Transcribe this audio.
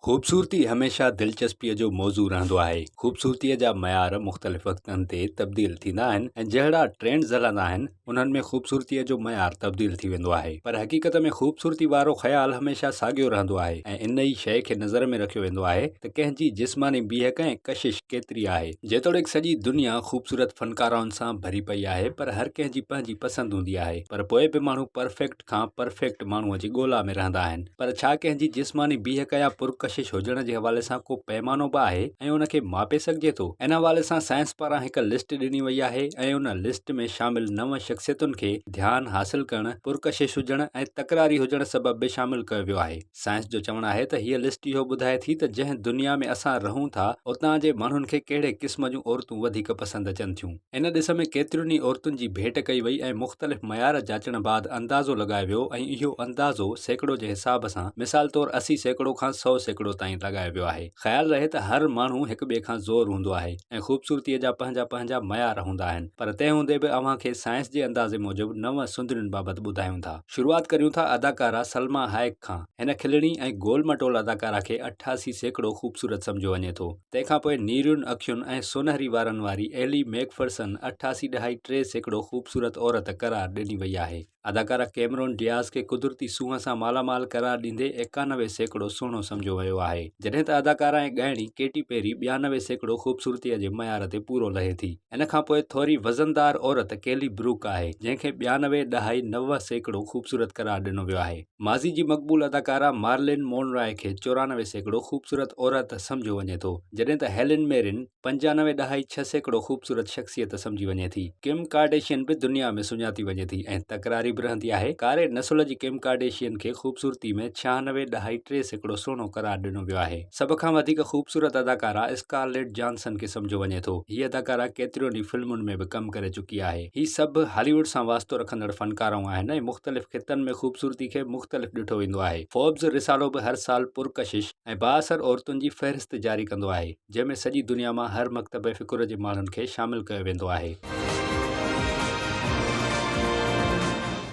خوبصورتي هميشه دلچسپيء جو موضوع رهندو آهي. خوبصورتيء جا معيار مختلف وقتن تي تبديل ٿيندا آهن ۽ جهڙا ٽرينڊز هلندا آهن، انهن ۾ خوبصورتيء جو معيار تبديل ٿي ويندو آهي. پر حقيقت ۾ خوبصورتي وارو خيال هميشه ساڳيو رهندو آهي ۽ ان ئي شيء کي نظر ۾ رکيو ويندو آهي ته ڪنهن جي جسماني بيهڪ ۽ ڪشش ڪيتري آهي. جيتوڻيڪ سڄي دنيا خوبصورت فنڪارائن سان ڀري پئي آهي پر هر ڪنهن جي پنهنجي پسند هوندي آهي پر پوء به ماڻهو پرفيڪٽ کان پرفيڪٽ ماڻهوء جي ڳولا ۾ رهندا آهن پر ڇا ڪنهن جي جسماني بيهڪ يا پرڪشش هجڻ جي حوالي سان ڪو پئمانو به آهي ۽ ان کي ماپي سگهجي ٿو؟ ان حوالي سان سائنس پاران هڪ لسٽ ڏني وئي آهي ۽ ان لسٽ ۾ شامل نون شخصيتن کي ڌيان حاصل ڪرڻ، پرڪشش هجڻ ۽ تڪراري هجڻ سبب به شامل ڪيو ويو آهي. سائنس جو چوڻ آهي ته هيء لسٽ اهو ٻڌائي ٿي ته جنهن دنيا ۾ اسان رهون ٿا اتان جي ماڻهن کي ڪهڙي قسم جون عورتون وڌيڪ پسند اچن ٿيون. ان ڏس ۾ ڪيترين ئي عورتن جي ڀيٽ ڪئي وئي ۽ مختلف معيار جاچڻ بعد اندازو لڳايو ويو ۽ اهو اندازو سيڪڙو جي حساب سان مثال طور 80% کان 100% تائين لڳايو ويو آهي. خيال رهي ته هر ماڻهو هڪ ٻئي کان زور هوندو آهي ۽ خوبصورتيء جا پنهنجا پنهنجا معيار هوندا آهن پر تنهن هوندي به اوهان کي سائنس جي اندازي موجب نون سندرين بابت ٻڌايون ٿا. شروعات ڪريون ٿا اداڪارا سلما هائيڪ کان. هن کلڻي ۽ گول مٽول اداڪارا کي 88% خوبصورت سمجهيو وڃي ٿو. تنهن کان پوء نيرين اکين ۽ سونهري وارن واري ايلي ميڪفرسن 88.3% خوبصورت عورت قرار ڏني وئي آهي. اداڪارا ڪيمرون ڊياز کي قدرتي سونهن سان مالا مال قرار ڏيندي 91% سهڻو سمجهيو ويو آهي. جڏهن ته اداڪارا ۽ ڳائڻي ڪيٽي پيري 92% خوبصورتي جي معيار تي پورو لهي ٿي. ان کان پوء ٿوري وزندار عورت ڪيلي بروڪ آهي، جنهن کي 92.9% خوبصورت قرار ڏنو ويو آهي. ماضي جي مقبول اداڪارا مارلين مونرائي کي 94% خوبصورت عورت سمجهيو وڃي ٿو، جڏهن ته هيلن ميرن 95.6% خوبصورت شخصيت سمجهي وڃي ٿي. ڪم ڪارڊيشين به دنيا ۾ سڃاتي وڃي ٿي ۽ تڪراري به رهندي آهي. ڪاري نسل جي ڪم ڪارڊيشين کي خوبصورتي ۾ 96.3% سهڻو قرار ڏنو ويو آهي. سڀ کان وڌيڪ خوبصورت اداڪارا اسڪارليٽ جانسن کي سمجهيو وڃي ٿو. هيء اداڪارا ڪيترين ئي فلمن ۾ به ڪم ڪري چڪي آهي. هي سڀ هالي ووڊ سان واسطو رکندڙ فنڪارائون آهن ۽ مختلف خطن ۾ خوبصورتي کي مختلف ڏٺو ويندو آهي. فوربز رسالو به هر سال پرڪشش ۽ بااثر عورتن جي فهرست جاري ڪندو آهي، جنهن ۾ سڄي دنيا مان هر مڪتبه فڪر جي ماڻهن کي شامل ڪيو ويندو آهي.